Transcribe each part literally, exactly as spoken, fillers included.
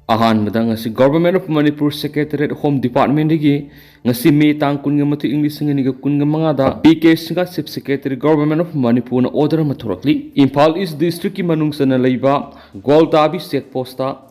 ꯑꯍꯥꯟꯕꯗ ꯉꯁꯤ Government of Manipur Secretariat Home Departmentꯗꯒꯤ ꯉꯁꯤ ꯃꯦ ꯇꯥꯡ ꯀꯨꯟꯒ ꯃꯥꯊꯣꯏ ꯏꯪ ꯂꯤꯁꯤꯡ ꯑꯅꯤꯒ ꯀꯨꯟꯒ ꯃꯉꯥꯗ P K Singh Chief Secretary Government of ꯃꯅꯤꯄꯨꯔꯅ order ꯑꯃ ꯊꯣꯔꯛꯂꯤ꯫ ꯏꯝꯐꯥꯜ East Districtꯀꯤ ꯃꯅꯨꯡ ꯆꯟꯅ ꯂꯩꯕ ꯒ꯭ꯋꯥꯜꯗꯥꯕꯤ check postꯇ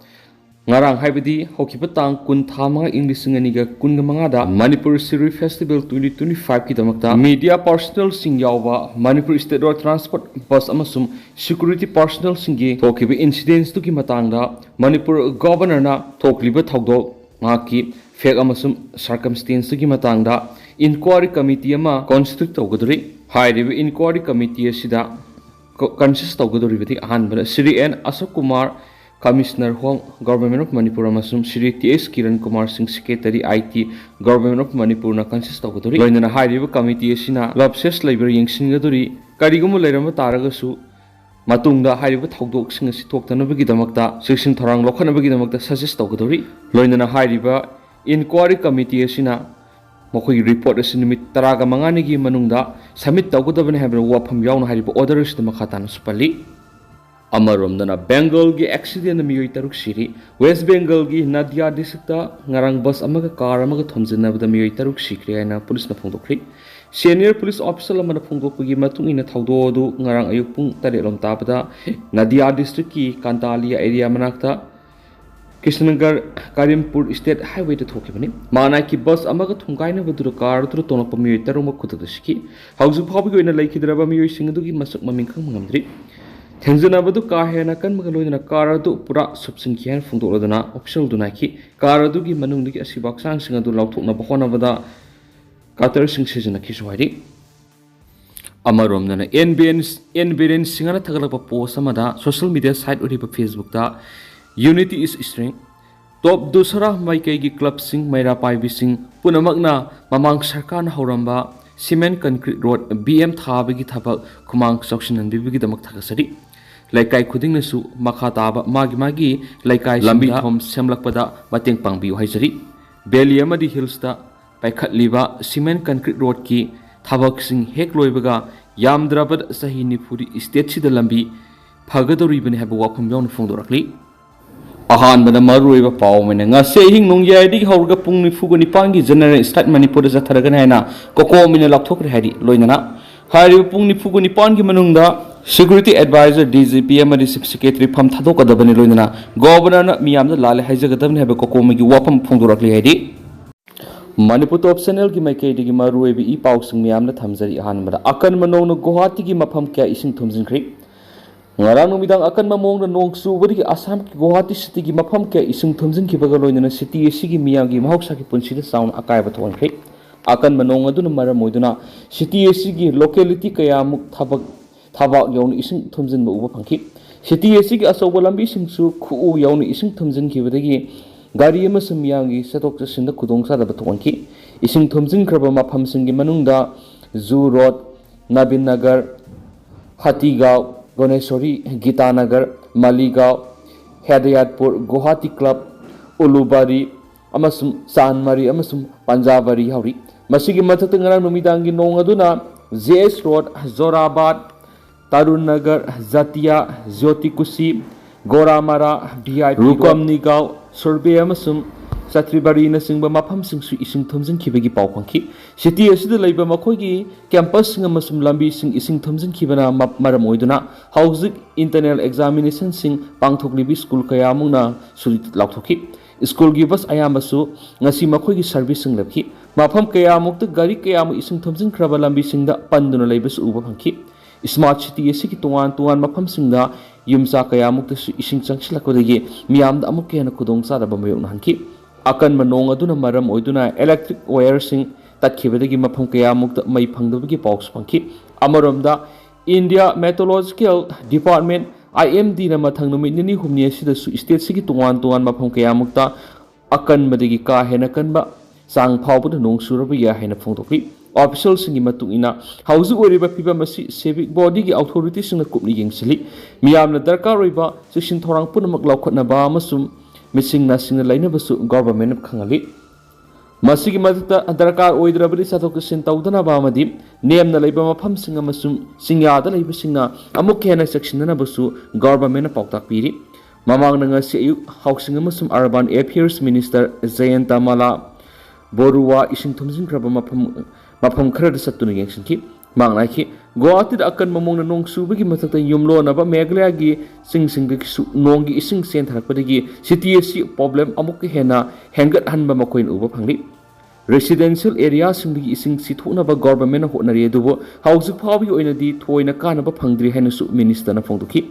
ꯉꯔꯥꯡ, ꯍꯥꯏꯕꯗꯤ ꯍꯧꯈꯤꯕ ꯇꯥꯡ ꯀꯨꯟ ꯊꯥ ꯃꯉꯥ ꯏꯪ ꯂꯤꯁꯤꯡ ꯑꯅꯤꯒ ꯀꯨꯟꯒ ꯃꯉꯥꯗ Manipur Shirui Festival twenty twenty fiveꯀꯤꯗꯃꯛꯇ media personnelꯁꯤꯡ ꯌꯥꯎꯕ Manipur State Road Transport bus ꯑꯃꯁꯨꯡ security personnelꯁꯤꯡꯒꯤ ꯊꯣꯛꯈꯤꯕ incidentꯇꯨꯒꯤ ꯃꯇꯥꯡꯗ ꯃꯅꯤꯄꯨꯔ Governorꯅ ꯊꯣꯛꯂꯤꯕ ꯊꯧꯗꯣꯛ, ꯃꯍꯥꯛꯀꯤ fact ꯑꯃꯁꯨꯡ circumstanceꯇꯨꯒꯤ ꯃꯇꯥꯡꯗ inquiry committee ꯑꯃ constitute ꯇꯧꯒꯗꯧꯔꯤ꯫ ꯍꯥꯏꯔꯤꯕ inquiry committee ꯑꯁꯤꯗ co-, consist ꯇꯧꯒꯗꯧꯔꯤꯕꯗꯤ ꯑꯍꯥꯟꯕꯗ Shri N Ashok Kumar, Commissioner Home, Government of Manipur, ꯑꯃꯁꯨꯡ Shri T S Kiran Kumar Singh, Secretary I T, Government of ꯃꯅꯤꯄꯨꯔꯅ consist ꯇꯧꯒꯗꯧꯔꯤ꯫ ꯂꯣꯏꯅꯅ ꯍꯥꯏꯔꯤꯕ committee ꯑꯁꯤꯅ lapses ꯂꯩꯕ꯭ꯔꯥ ꯌꯦꯡꯁꯤꯟꯒꯗꯧꯔꯤ꯫ ꯀꯔꯤꯒꯨꯝꯕ ꯂꯩꯔꯝꯕ ꯇꯥꯔꯒꯁꯨ ꯃꯇꯨꯡꯗ ꯍꯥꯏꯔꯤꯕ ꯊꯧꯗꯣꯛꯁꯤꯡ ꯑꯁꯤ ꯊꯣꯛꯇꯅꯕꯒꯤꯗꯃꯛꯇ ꯆꯦꯛꯁꯤꯟ ꯊꯧꯔꯥꯡ ꯂꯧꯈꯠꯅꯕꯒꯤꯗꯃꯛꯇ suggest ꯇꯧꯒꯗꯧꯔꯤ꯫ ꯂꯣꯏꯅꯅ ꯍꯥꯏꯔꯤꯕ inquiry committee ꯑꯁꯤꯅ ꯃꯈꯣꯏꯒꯤ report ꯑꯁꯤ ꯅꯨꯃꯤꯠ ꯇꯔꯥꯒ ꯃꯉꯥꯅꯤꯒꯤ ꯃꯅꯨꯡꯗ submit ꯇꯧꯒꯗꯕꯅꯤ ꯍꯥꯏꯕ ꯋꯥꯐꯝ ꯌꯥꯎꯅ ꯍꯥꯏꯔꯤꯕ order ꯑꯁꯤꯗ ꯃꯈꯥ ꯇꯥꯅꯁꯨ ꯄꯜꯂꯤ꯫ ꯑꯃꯔꯣꯝꯗꯅ ꯕꯦꯡꯒꯜꯒꯤ accidentꯗ ꯃꯤꯑꯣꯏ ꯇꯔꯨꯛ ꯁꯤꯔꯤ꯫ West Bengalꯒꯤ ꯅꯥꯗꯤꯌꯥ districtꯇ ꯉꯔꯥꯡ bus ꯑꯃꯒ car ꯑꯃꯒ ꯊꯣꯝꯖꯤꯟꯅꯕꯗ ꯃꯤꯑꯣꯏ ꯇꯔꯨꯛ ꯁꯤꯈ꯭ꯔꯦ ꯍꯥꯏꯅ ꯄꯨꯂꯤꯁꯅ ꯐꯣꯡꯗꯣꯛꯈ꯭ꯔꯤ꯫ Senior police official ꯑꯃꯅ ꯐꯣꯡꯗꯣꯛꯄꯒꯤ ꯃꯇꯨꯡ ꯏꯟꯅ ꯊꯧꯗꯣꯛ ꯑꯗꯨ ꯉꯔꯥꯡ ꯑꯌꯨꯛ ꯄꯨꯡ ꯇꯔꯦꯠ ꯂꯣꯝ ꯇꯥꯕꯗ ꯅꯥꯗꯤꯌꯥ districtꯀꯤ ꯀꯥꯟꯇꯥꯂꯤꯌꯥ area ꯃꯅꯥꯛꯇ ꯀ꯭ꯔꯤꯁꯅꯒꯔ ꯀꯔꯤꯝꯄꯨꯔ state highwayꯗ ꯊꯣꯛꯈꯤꯕꯅꯤ꯫ ꯃꯥꯅꯥꯏꯀꯤ bus ꯑꯃꯒ ꯊꯣꯝꯒꯥꯏꯅꯕꯗꯨꯗ car ꯑꯗꯨꯗ ꯇꯣꯡꯂꯛꯄ ꯃꯤꯑꯣꯏ ꯇꯔꯨꯛꯃꯛ ꯈꯨꯗꯛꯇ ꯁꯤꯈꯤ꯫ ꯍꯧꯖꯤꯛ ꯐꯥꯎꯕꯒꯤ ꯑꯣꯏꯅ ꯂꯩꯈꯤꯗ꯭ꯔꯕ ꯃꯤꯑꯣꯏꯁꯤꯡ ꯑꯗꯨꯒꯤ ꯃꯁꯛ ꯃꯃꯤꯡ ꯈꯪꯕ ꯉꯝꯗ꯭ꯔꯤ꯫ ꯊꯦꯡꯖꯅꯕꯗꯨ ꯀꯥ ꯍꯦꯟꯅ ꯀꯟꯕꯒ ꯂꯣꯏꯅꯅ car ꯑꯗꯨ ꯄꯨꯔꯥ ꯁꯨꯞꯆꯤꯟꯈꯤ ꯍꯥꯏꯅ ꯐꯣꯡꯗꯣꯛꯂꯗꯨꯅ officialꯗꯨꯅ ꯍꯥꯏꯈꯤ꯫ Car ꯑꯗꯨꯒꯤ ꯃꯅꯨꯡꯗꯒꯤ ꯑꯁꯤꯕ ꯍꯛꯆꯥꯡꯁꯤꯡ ꯑꯗꯨ ꯂꯧꯊꯣꯛꯅꯕ ꯍꯣꯠꯅꯕꯗ cutterꯁꯤꯡ ꯁꯤꯖꯤꯟꯅꯈꯤꯁꯨ ꯍꯥꯏꯔꯤ꯫ ꯑꯃꯔꯣꯝꯗꯅ ꯑꯦꯟ ꯕꯤꯔꯦꯟ, ꯑꯦꯟ ꯕꯤꯔꯦꯟ ꯁꯤꯡꯍꯅ ꯊꯥꯒꯠꯂꯛꯄ post ꯑꯃꯗ social media site ꯑꯣꯏꯔꯤꯕ Facebookꯇ "Unity is strength, top ꯗꯨꯁꯔꯥ ꯃꯥꯏꯀꯩꯒꯤ clubꯁꯤꯡ, ꯃꯩꯔꯥ ꯄꯥꯏꯕꯤꯁꯤꯡ ꯄꯨꯝꯅꯃꯛꯅ ꯃꯃꯥꯡ ꯁꯔꯀꯥꯔꯅ ꯍꯧꯔꯝꯕ cement concrete road, B M ꯊꯥꯕꯒꯤ ꯊꯕꯛ ꯈꯨꯃꯥꯡ ꯆꯥꯎꯁꯤꯟꯍꯟꯕꯤꯕꯒꯤꯗꯃꯛ ꯊꯥꯒꯠꯆꯔꯤ꯫ ꯂꯩꯀꯥꯏ ꯈꯨꯗꯤꯡꯅꯁꯨ ꯃꯈꯥ ꯇꯥꯕ ꯃꯥꯒꯤ ꯃꯥꯒꯤ ꯂꯩꯀꯥꯏꯁꯤꯡꯗ ꯂꯝꯕꯤ ꯊꯣꯡ ꯁꯦꯝꯂꯛꯄꯗ ꯃꯇꯦꯡ ꯄꯥꯡꯕꯤꯌꯨ ꯍꯥꯏꯖꯔꯤ꯫ Valley ꯑꯃꯗꯤ hillsꯇ ꯄꯥꯏꯈꯠꯂꯤꯕ cement concrete roadꯀꯤ ꯊꯕꯛꯁꯤꯡ ꯍꯦꯛ ꯂꯣꯏꯕꯒ ꯌꯥꯝꯗ꯭ꯔꯕꯗ ꯆꯍꯤ ꯅꯤꯐꯨꯗꯤ stateꯁꯤꯗ ꯂꯝꯕꯤ ꯐꯒꯗꯧꯔꯤꯕꯅꯤ ꯍꯥꯏꯕ ꯋꯥꯐꯝ ꯌꯥꯎꯅ ꯐꯣꯡꯗꯣꯔꯛꯂꯤ꯫ ꯑꯍꯥꯟꯕꯗ ꯃꯔꯨꯑꯣꯏꯕ ꯄꯥꯎ ꯑꯃꯅ, ꯉꯁꯤ ꯑꯍꯤꯡ ꯅꯣꯡꯌꯥꯏꯗꯒꯤ ꯍꯧꯔꯒ ꯄꯨꯡ ꯅꯤꯐꯨꯒ ꯅꯤꯄꯥꯟꯒꯤ General Strike ꯃꯅꯤꯄꯨꯔꯗ ꯆꯠꯊꯔꯒꯅꯤ ꯍꯥꯏꯅ ꯀꯣꯀꯣꯃꯤꯅ ꯂꯥꯎꯊꯣꯛꯈ꯭ꯔꯦ ꯍꯥꯏꯔꯤ꯫ ꯂꯣꯏꯅꯅ ꯍꯥꯏꯔꯤꯕ ꯄꯨꯡ ꯅꯤꯐꯨꯒ ꯅꯤꯄꯥꯟꯒꯤ ꯃꯅꯨꯡꯗ Security Advisor, D G P ꯑꯃꯗꯤ Chief Secretary ꯐꯝ ꯊꯥꯗꯣꯛꯀꯗꯕꯅꯤ꯫ ꯂꯣꯏꯅꯅ Governorꯅ ꯃꯤꯌꯥꯝꯗ ꯂꯥꯜꯂꯦ ꯍꯥꯏꯖꯒꯗꯕꯅꯤ ꯍꯥꯏꯕ ꯀꯣꯀꯣꯃꯤꯒꯤ ꯋꯥꯐꯝ ꯐꯣꯡꯗꯣꯔꯛꯂꯤ ꯍꯥꯏꯔꯤ꯫ ꯃꯅꯤꯄꯨꯔ Top Channelꯒꯤ ꯃꯥꯏꯀꯩꯗꯒꯤ ꯃꯔꯨꯑꯣꯏꯕ ꯏ ꯄꯥꯎꯁꯤꯡ ꯃꯌꯥꯝꯅ ꯊꯝꯖꯔꯤ꯫ ꯑꯍꯥꯟꯕꯗ, ꯑꯀꯟꯕ ꯅꯣꯡꯅ ꯒꯨꯋꯥꯍꯥꯇꯤꯒꯤ ꯃꯐꯝ ꯀꯌꯥ ꯏꯁꯤꯡ ꯊꯨꯝꯖꯤꯟꯈ꯭ꯔꯦ꯫ ꯉꯔꯥꯡ ꯅꯨꯃꯤꯗꯥꯡ ꯑꯀꯟꯕ ꯃꯑꯣꯡꯗ ꯅꯣꯡ ꯆꯨꯕꯗꯒꯤ ꯑꯁꯥꯝꯒꯤ ꯒꯨꯋꯥꯍꯥꯇꯤ cityꯒꯤ ꯃꯐꯝ ꯀꯌꯥ ꯏꯁꯤꯡ ꯊꯨꯝꯖꯤꯟꯈꯤꯕꯒ ꯂꯣꯏꯅꯅ city ꯑꯁꯤꯒꯤ ꯃꯤꯌꯥꯝꯒꯤ ꯃꯍꯧꯁꯥꯒꯤ ꯄꯨꯟꯁꯤꯗ ꯆꯥꯎꯅ ꯑꯀꯥꯏꯕ ꯊꯣꯛꯍꯟꯈ꯭ꯔꯦ꯫ ꯑꯀꯟꯕ ꯅꯣꯡ ꯑꯗꯨꯅ ꯃꯔꯝ ꯑꯣꯏꯗꯨꯅ city ꯑꯁꯤꯒꯤ locality ꯀꯌꯥꯃꯨꯛ ꯊꯕꯛ ꯊꯕꯥꯛ ꯌꯧꯅ ꯏꯁꯤꯡ ꯊꯨꯝꯖꯤꯟꯕ ꯎꯕ ꯐꯪꯈꯤ꯫ City ꯑꯁꯤꯒꯤ ꯑꯆꯧꯕ ꯂꯝꯕꯤꯁꯤꯡꯁꯨ ꯈꯨꯎ ꯌꯧꯅ ꯏꯁꯤꯡ ꯊꯨꯝꯖꯤꯟꯈꯤꯕꯗꯒꯤ ꯒꯥꯔꯤ ꯑꯃꯁꯨꯡ ꯃꯤꯌꯥꯝꯒꯤ ꯆꯠꯊꯣꯛ ꯆꯠꯁꯤꯟꯗ ꯈꯨꯗꯣꯡꯆꯥꯗꯕ ꯊꯣꯛꯍꯟꯈꯤ꯫ ꯏꯁꯤꯡ ꯊꯨꯝꯖꯤꯟꯈ꯭ꯔꯕ ꯃꯐꯝꯁꯤꯡꯒꯤ ꯃꯅꯨꯡꯗ zoo road, Nabin Nagar, Hatigaon, Ganeshguri, Geetanagar, Maligaon, Hedayetpur, Guwahati club, Ulubari ꯑꯃꯁꯨꯡ ꯆꯥꯟꯃꯥꯔꯤ ꯑꯃꯁꯨꯡ ꯄꯟꯖꯥꯕꯥꯔꯤ ꯌꯥꯎꯔꯤ꯫ ꯃꯁꯤꯒꯤ ꯃꯊꯛꯇ ꯉꯔꯥꯡ ꯅꯨꯃꯤꯗꯥꯡꯒꯤ ꯅꯣꯡ ꯑꯗꯨꯅ J S Road, ꯖꯣꯔꯥꯕꯥꯗ, Tarun Nagar, ꯖꯥꯇꯤꯌꯥ, ꯖ꯭ꯌꯣꯇꯤꯀꯨꯁꯤ, ꯒꯣꯔꯥꯃꯥꯔꯥ, V I P Road, ꯔꯨꯀꯝꯅꯤꯒꯥꯎ, ꯁꯨꯔꯕꯦ ꯑꯃꯁꯨꯡ ꯆꯇ꯭ꯔꯤꯕꯥꯔꯤꯅꯆꯤꯡꯕ ꯃꯐꯝꯁꯤꯡꯁꯨ ꯏꯁꯤꯡ ꯊꯨꯝꯖꯤꯟꯈꯤꯕꯒꯤ ꯄꯥꯎ ꯐꯪꯈꯤ꯫ City ꯑꯁꯤꯗ ꯂꯩꯕ ꯃꯈꯣꯏꯒꯤ campusꯁꯤꯡ ꯑꯃꯁꯨꯡ ꯂꯝꯕꯤꯁꯤꯡ ꯏꯁꯤꯡ ꯊꯨꯝꯖꯤꯟꯈꯤꯕꯅ ꯃ-, ꯃꯔꯝ ꯑꯣꯏꯗꯨꯅ ꯍꯧꯖꯤꯛ internal examinationꯁꯤꯡ ꯄꯥꯡꯊꯣꯛꯂꯤꯕ ꯁ꯭ꯀꯨꯜ ꯀꯌꯥ ꯑꯃꯨꯛꯅ ꯁꯨꯇꯤ ꯂꯥꯎꯊꯣꯛꯈꯤ꯫ ꯁ꯭ꯀꯨꯜꯒꯤ ꯕꯁ ꯑꯌꯥꯝꯕꯁꯨ ꯉꯁꯤ ꯃꯈꯣꯏꯒꯤ serviceꯁꯤꯡ ꯂꯦꯞꯈꯤ꯫ ꯃꯐꯝ ꯀꯌꯥꯃꯨꯛꯇ ꯒꯥꯔꯤ ꯀꯌꯥꯃꯨꯛ ꯏꯁꯤꯡ ꯊꯨꯝꯖꯤꯟꯈ꯭ꯔꯕ ꯂꯝꯕꯤꯁꯤꯡꯗ ꯄꯟꯗꯨꯅ ꯂꯩꯕꯁꯨ ꯎꯕ ꯐꯪꯈꯤ꯫ Smart City ꯑꯁꯤꯒꯤ ꯇꯣꯉꯥꯟ ꯇꯣꯉꯥꯟꯕ ꯃꯐꯝꯁꯤꯡꯗ ꯌꯨꯝꯆꯥ ꯀꯌꯥꯃꯨꯛꯇꯁꯨ ꯏꯁꯤꯡ ꯆꯪꯁꯤꯜꯂꯛꯄꯗꯒꯤ ꯃꯤꯌꯥꯝꯗ ꯑꯃꯨꯛꯀ ꯍꯦꯟꯅ ꯈꯨꯗꯣꯡꯆꯥꯗꯕ ꯃꯥꯌꯣꯛꯅꯍꯟꯈꯤ꯫ ꯑꯀꯟꯕ ꯅꯣꯡ ꯑꯗꯨꯅ ꯃꯔꯝ ꯑꯣꯏꯗꯨꯅ electric wireꯁꯤꯡ ꯇꯠꯈꯤꯕꯗꯒꯤ ꯃꯐꯝ ꯀꯌꯥꯃꯨꯛꯇ ꯃꯩ ꯐꯪꯗꯕꯒꯤ ꯄꯥꯎꯁꯨ ꯐꯪꯈꯤ꯫ ꯑꯃꯔꯣꯝꯗ, India Meteorological Department, I M Dꯅ ꯃꯊꯪ ꯅꯨꯃꯤꯠ ꯅꯤꯅꯤ ꯍꯨꯝꯅꯤ ꯑꯁꯤꯗꯁꯨ stateꯁꯤꯒꯤ ꯇꯣꯉꯥꯟ ꯇꯣꯉꯥꯟꯕ ꯃꯐꯝ ꯀꯌꯥꯃꯨꯛꯇ ꯑꯀꯟꯕꯗꯒꯤ ꯀꯥ ꯍꯦꯟꯅ ꯀꯟꯕ ꯆꯥꯡ ꯐꯥꯎꯕꯗ ꯅꯣꯡ ꯆꯨꯔꯕ ꯌꯥꯏ ꯍꯥꯏꯅ ꯐꯣꯡꯗꯣꯛꯂꯤ꯫ Officialꯁꯤꯡꯒꯤ ꯃꯇꯨꯡ ꯏꯟꯅ, ꯍꯧꯖꯤꯛ ꯑꯣꯏꯔꯤꯕ ꯐꯤꯕꯝ ꯑꯁꯤ civic bodyꯒꯤ authorityꯁꯤꯡꯅ ꯀꯨꯞꯅ ꯌꯦꯡꯁꯤꯜꯂꯤ꯫ ꯃꯤꯌꯥꯝꯅ ꯗꯔꯀꯥꯔ ꯑꯣꯏꯕ ꯆꯦꯛꯁꯤꯟ ꯊꯧꯔꯥꯡ ꯄꯨꯝꯅꯃꯛ ꯂꯧꯈꯠꯅꯕ ꯑꯃꯁꯨꯡ ꯃꯤꯁꯤꯡ ꯅꯥꯁꯤꯡꯅ ꯂꯩꯅꯕꯁꯨ governmentꯅ ꯈꯪꯍꯜꯂꯤ꯫ ꯃꯁꯤꯒꯤ ꯃꯊꯛꯇ, ꯗꯔꯀꯥꯔ ꯑꯣꯏꯗ꯭ꯔꯕꯗꯤ ꯆꯠꯊꯣꯛ ꯆꯠꯁꯤꯟ ꯇꯧꯗꯅꯕ ꯑꯃꯗꯤ ꯅꯦꯝꯅ ꯂꯩꯕ ꯃꯐꯝꯁꯤꯡ ꯑꯃꯁꯨꯡ ꯆꯤꯡꯌꯥꯗ ꯂꯩꯕꯁꯤꯡꯅ ꯑꯃꯨꯛꯀ ꯍꯦꯟꯅ ꯆꯦꯛꯁꯤꯟꯅꯅꯕꯁꯨ governmentꯅ ꯄꯥꯎꯇꯥꯛ ꯄꯤꯔꯤ꯫ ꯃꯃꯥꯡꯗ ꯉꯁꯤ ꯑꯌꯨꯛ Housing ꯑꯃꯁꯨꯡ Urban Affairs Minister ꯖꯌꯟꯇ ꯃꯥꯂꯥ ꯕꯔꯨꯋꯥ ꯏꯁꯤꯡ ꯊꯨꯝꯖꯤꯟꯈ꯭ꯔꯕ ꯃꯐꯝ, ꯃꯐꯝ ꯈꯔꯗ ꯆꯠꯇꯨꯅ ꯌꯦꯡꯁꯤꯟꯈꯤ꯫ ꯃꯍꯥꯛꯅ ꯍꯥꯏꯈꯤ, ꯒꯨꯋꯥꯍꯥꯇꯤꯗ ꯑꯀꯟꯕ ꯃꯑꯣꯡꯗ ꯅꯣꯡ ꯆꯨꯕꯒꯤ ꯃꯊꯛꯇ ꯌꯨꯝꯂꯣꯟꯅꯕ ꯃꯦꯘꯥꯂꯌꯥꯒꯤ ꯆꯤꯡꯁꯤꯡꯗꯒꯤꯁꯨ ꯅꯣꯡꯒꯤ ꯏꯁꯤꯡ ꯆꯦꯟꯊꯔꯛꯄꯗꯒꯤ city ꯑꯁꯤ problem ꯑꯃꯨꯛꯀ ꯍꯦꯟꯅ ꯍꯦꯟꯒꯠꯍꯟꯕ ꯃꯈꯣꯏꯅ ꯎꯕ ꯐꯪꯂꯤ꯫ Residential areaꯁꯤꯡꯗꯒꯤ ꯏꯁꯤꯡ ꯆꯤꯊꯣꯛꯅꯕ governmentꯅ ꯍꯣꯠꯅꯔꯤ, ꯑꯗꯨꯕꯨ ꯍꯧꯖꯤꯛ ꯐꯥꯎꯕꯒꯤ ꯑꯣꯏꯅꯗꯤ ꯊꯣꯏꯅ ꯀꯥꯟꯅꯕ ꯐꯪꯗ꯭ꯔꯤ ꯍꯥꯏꯅꯁꯨ ministerꯅ ꯐꯣꯡꯗꯣꯛꯈꯤ꯫